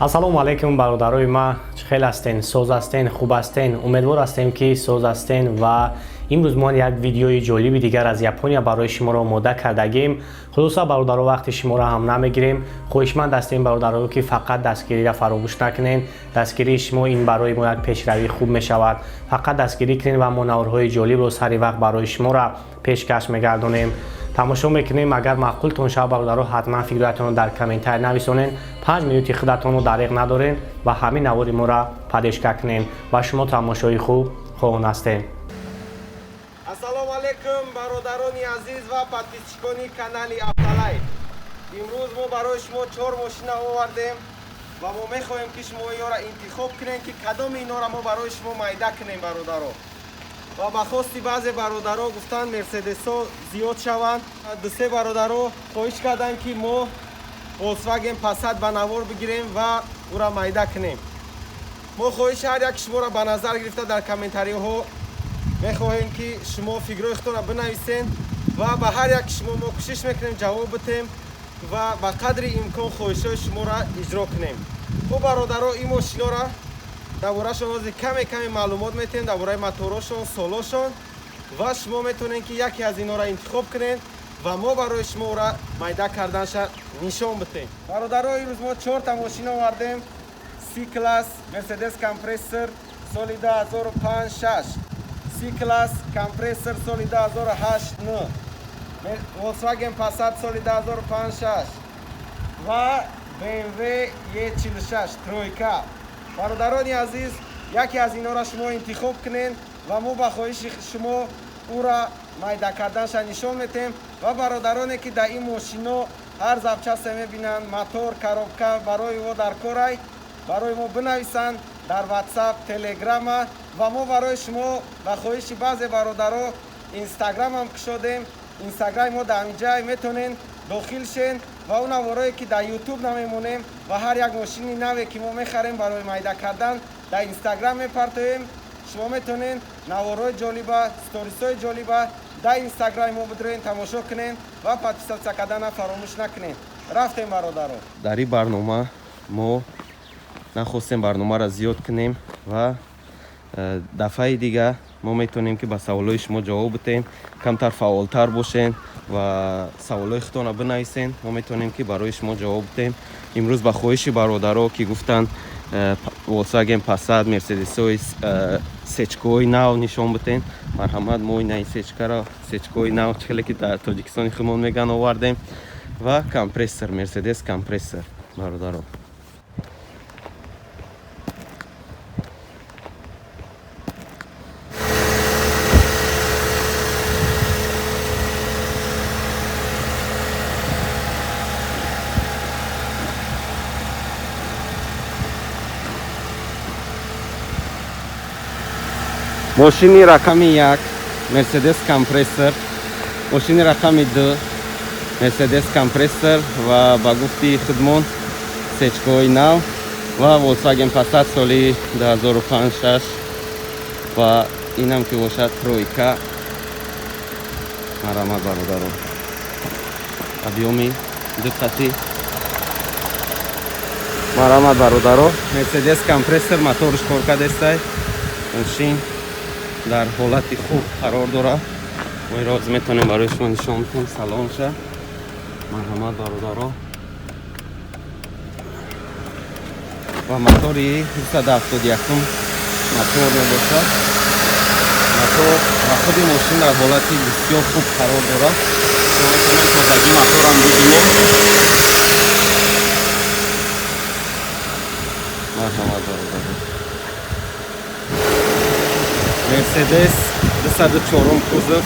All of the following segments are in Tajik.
Ассалому алайкум, бародарои ма, чӣ хел ҳастен? Соз ҳастен, хуб ҳастен? Умедвор ҳастем, ки соз ҳастен. Ва имрӯз мо як видеои ҷолиби дигар аз Япония барои шуморо омода кардагем. Хулоса, бародаро, вақти шуморо ҳам намегирем. Хоҳишманд ҳастем, бародаро, ки фақат дастгириро фаромӯш накунен. Дастгирии шумо ин барои мо як пешравии хуб мешавад. Фақат дастгирӣ кунед ва мо наворҳои ҷолибро сари вақт барои шуморо пешкаш мегардонем. Тамошо мекунем. Агар маъқултон шавад, бародаро, ҳатман фикрҳоятонро дар комментарий нависонед. 5 минути худатонро дареғ надорен ва ҳамин навори моро поддержка кунем. Ва шумо тамошои хуб хоҳон ҳастем. Ассалому алайкум, бародарони азиз ва подписчикони канали Автолайф. Имрӯз мо барои шумо чор мошина овардем ва мо мехоҳем, ки шумо инора интихоб кунем, ки кадоми инора мо барои шумо майда кунем, бародаро. Ва ба хости баъзе бародаро гуфтанд, мерседесҳо зиёд шаванд. Дусе бародаро хоҳиш карданд, ки мо Volkswagen Passat ба навор бигирем ва ӯра майда кунем. Мо хоҳиши ҳар яки шуморо ба назар гирифта, дар комментариҳо мехоҳем, ки шумо фикрҳои худтонро бинависен ва ба ҳар яки шумо мо кӯшиш мекунем ҷавоб битем ва ба қадри имкон хоҳишҳои шуморо иҷро кунем. Хуб, бародаро, ин мошинора дар борашон ҳозир каме каме маълумот метиҳем, дар бораи моторошон, солошон, ва шумо метавонед, ки яке аз инора интихоб кунед ва мо барои шумо ӯра майда карданша нишон битем. Бародаро, имрӯз мо чорта мошин овардем: С класс Мерседес Компрессор соли 2005-6, С класс Компрессор соли 2008-9, Volkswagen Passat соли 2005-6 ва BMW E46 тройка. Бародарони азиз, яке аз инора шумо интихоб кунед ва мо ба хоҳиши шумо ӯра майда карданша нишон метем. Ва бародароне, ки дар ин мошино ҳар запчасте мебинанд, мотор, коробка, барои мо дар корай, барои мо бинависанд дар Ватсап, Телеграма. Ва мо барои шумо ба хоҳиши баъзе бародаро Инстаграмам кушодем. Инстаграми мо дар ҳаминҷай метонен дохил шен ва он наворое, ки дар Ютуб намемонем ва ҳар як мошини наве, ки мо мехарем барои майда кардан, дар Инстаграм мепартоем. Шумо метонен наворҳои ҷолиба, сторисҳои ҷолиба дар Инстаграми мо бидроен, тамошо кунен ва подписаться кардана фаромӯш накунен. Рафтем, бародаро. Дар ин барнома мо нахостем барномаро зиёд кунем ва дафъаи дига мо метавонем, ки ба саволҳои шумо ҷавоб битем. Камтар фаъолтар бошен ва саволҳои худтонро бинависен, мо метавонем, ки барои шумо ҷавоб битем. Имрӯз ба хоҳиши бародаро, ки гуфтанд, Volkswagen Passat, мерседесҳои сечкаҳои нав нишон битем, марҳамат, мо инаи сечкаро, сечкаҳои нав, хеле ки дар Тоҷикистони худмон меган, овардем ва Компрессор, Мерседес Компрессор, бародаро. Мошини рақами як Мерседес Компрессор, мошини рақами ду Мерседес Компрессор ва ба гуфти худмон сечкаҳои нав ва Volkswagen Passat соли 2005-6 ва инам ки бошад тройка. Марҳамат, бародаро, объёми диққати. Марҳамат, бародаро, Мерседес Компрессор моторш кор кардестай, мошин дар ҳолати хуб қарор дорад. Мо иро метавонем барои шумо нишон бидем салонша. Марҳамат, бародаро, ва мотори 271 мотор мебошад. Мотор ва худи мошин дар ҳолати бисёр хуб қарор дорад. Шумо метавонед тозагӣ моторам бибинед. Марҳамат, бародаро, Мерседес 204 кузов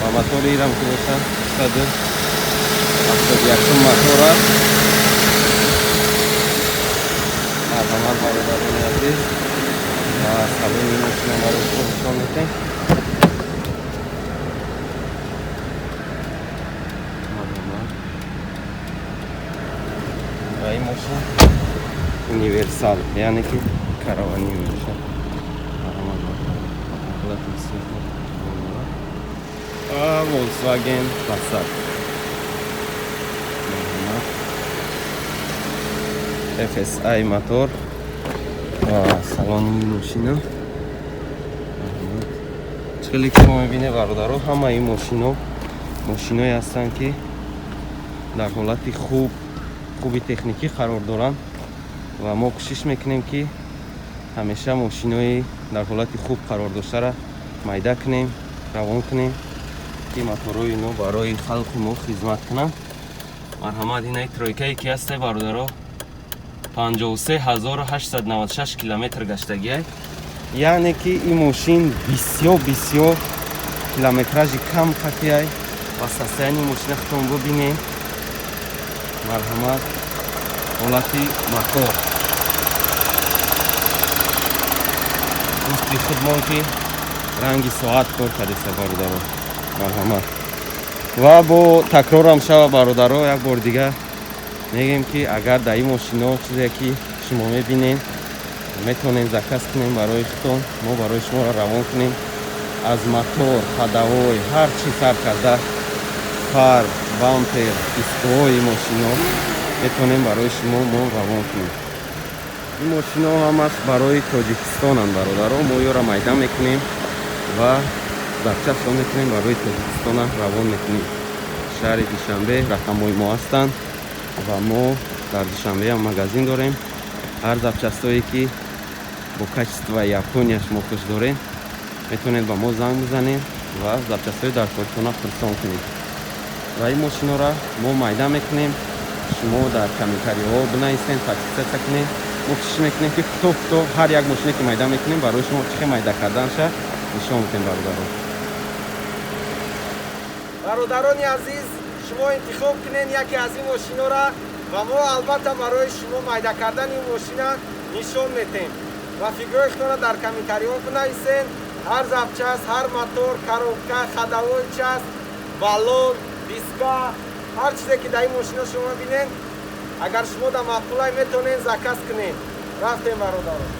ва мотори ирам ки бошад 271 мотор аст. Марҳамат, бародарони азиз, ва салони мошина барои шумо нишон медиҳем. Марҳамат, ва ин мошин универсал, яъне ки каравани мебошад. Марҳамат, ҳолати бисёр хуб. Volkswagen Passat. Марҳамат. FSI мотор ва салони мошина. Хеле ки шумо мебинед, бародаро, ҳамаи ин мошино мошиное ҳастанд, ки дар ҳолати хуби техникӣ қарор доранд ва мо кӯшиш мекунем, ки ҳамеша мошинои дар ҳолати хуб қарор доштара майда кунем, равон кунем, ки моторҳои ино барои халқи мо хизмат кунанд. Марҳамат, инаи тройкае ки ҳастай, бародаро, 53 896 километр гаштагиай, яъне ки ин мошин бисёр бисёр километражи кам қатиай ва состояние мошина худтон бубинем. Марҳамат, ҳолати мотор, гуфти худмон ки ранги соат кор кардеса, бародаро. Марҳамат, ва бо такрорам шава, бародаро, як бор дига мегӯем, ки агар дар ин мошино чизе ки шумо мебинед, метавонем заказ кунем барои худтон, мо барои шуморо равон кунем. Аз мотор, ходовой, ҳар чи сар карда, фар, бампер, дисковои мошино метавонем барои шумо мо равон кунем. Ин мошино ҳамаш барои Тоҷикистонанд, бародаро. Мо ёро майда мекунем ва запчастро мекунем, барои Тоҷикистона равон мекунем. Шаҳри Душанбе рақамҳои мо ҳастанд ва мо дар Душанбеам магазин дорем. Ҳар запчастое ки бо качествои Япония шумо хуш доред, метавонед ба мо занг бизанед ва запчастҳои дар корхона фирсон кунед ва ин мошинора мо майда мекунем. Шумо дар комментариҳо бинависед, подписаться кунед. Мо кӯшиш мекунем, ки кӯтоҳ кӯтоҳ ҳар як мошине ки майда мекунем, барои шумо чӣ хел майда карданша нишон медиҳем, бародаро. Бародарони азиз, шумо интихоб кунед яке аз ин мошинора ва мо албатта барои шумо майда кардани ин мошина нишон метем ва фикрҳои худтонро дар комментариҳо бинависед. Ҳар запчасть, ҳар мотор, коробка, ходовой часть, баллон, диска, ҳар чизе ки дар ин мошино шумо бинед, агар шумо дар маъқулай, метавонед заказ кунед. Рафтем, бародарон.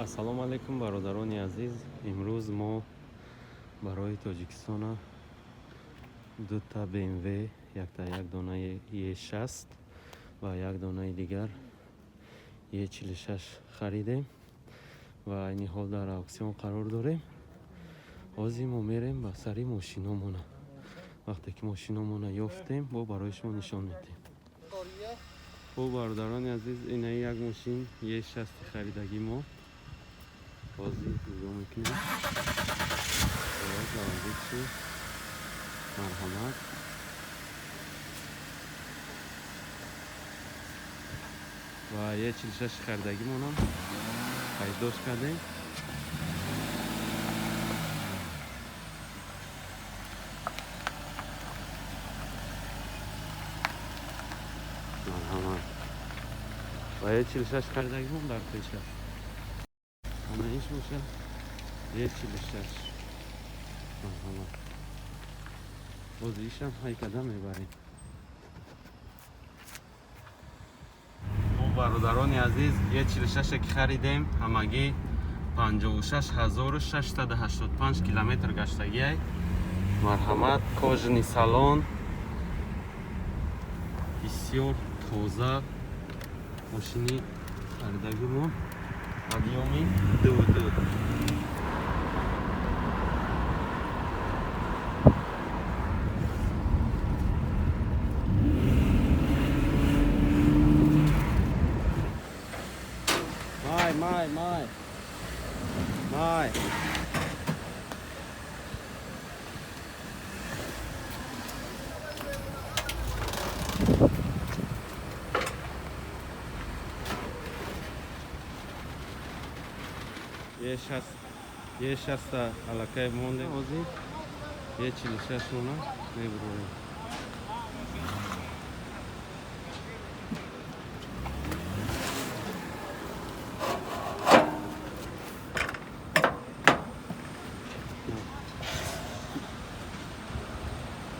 Ассалому алайкум, бародарони азиз. Имрӯз мо барои Тоҷикистона дута БМВ, якта як донаи Е60 ва як донаи дигар Е46 харидем ва айни ҳол дар ауксион қарор дорем. Ҳозир мо мерем ба сари мошиномона. Вақте ки мошиномона ёфтем, бо барои шумо нишон медиҳем. Хуб, бародарони азиз, инаи як мошин Е60 харидагӣ мо ҳозир нигоҳ мекунем. Заводит шуд. Марҳамат, ва Е46 харидагимонам пайдош кардем. Марҳамат, ва Е46 харидагимон дар пеш аст. Ана иш боша Е46. Марҳамат, боз ишам ҳайкада мебарем. Бародарони азиз, Е46 ки харидем, ҳамагӣ 56 685 километр гаштагиай. Марҳамат, кожаный салон, бисёр тоза мошини харидагимо, объёми ду ду. Май, май, май. Май. Е60 аллакай мондем, ҳозир Е46 мона мебурорем.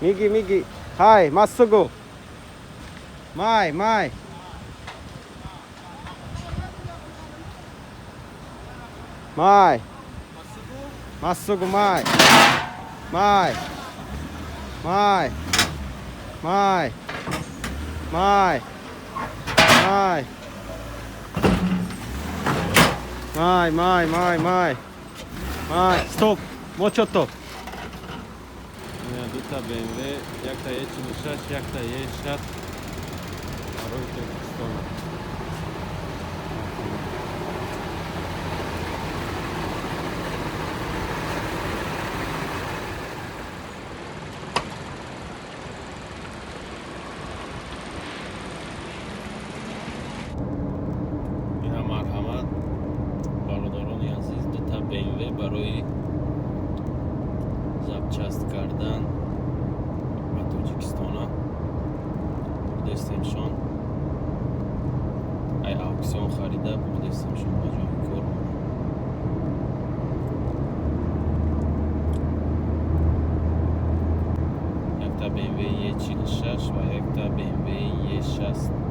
右右、はい、まっすぐ、前前。前まっすぐ前前前前前前前前前前前ストップもうちょっと Дута BMW, якта Е46, якта Е60 барои Тоҷикистона. Ина марҳамат, бародарони азиз, дута BMW барои запчасть кардан ба Тоҷикистона бурдестемшон. Ай аукцион харида бурдестемшон ба ҷои кор. Якта BMW Е46 ва якта BMW Е60.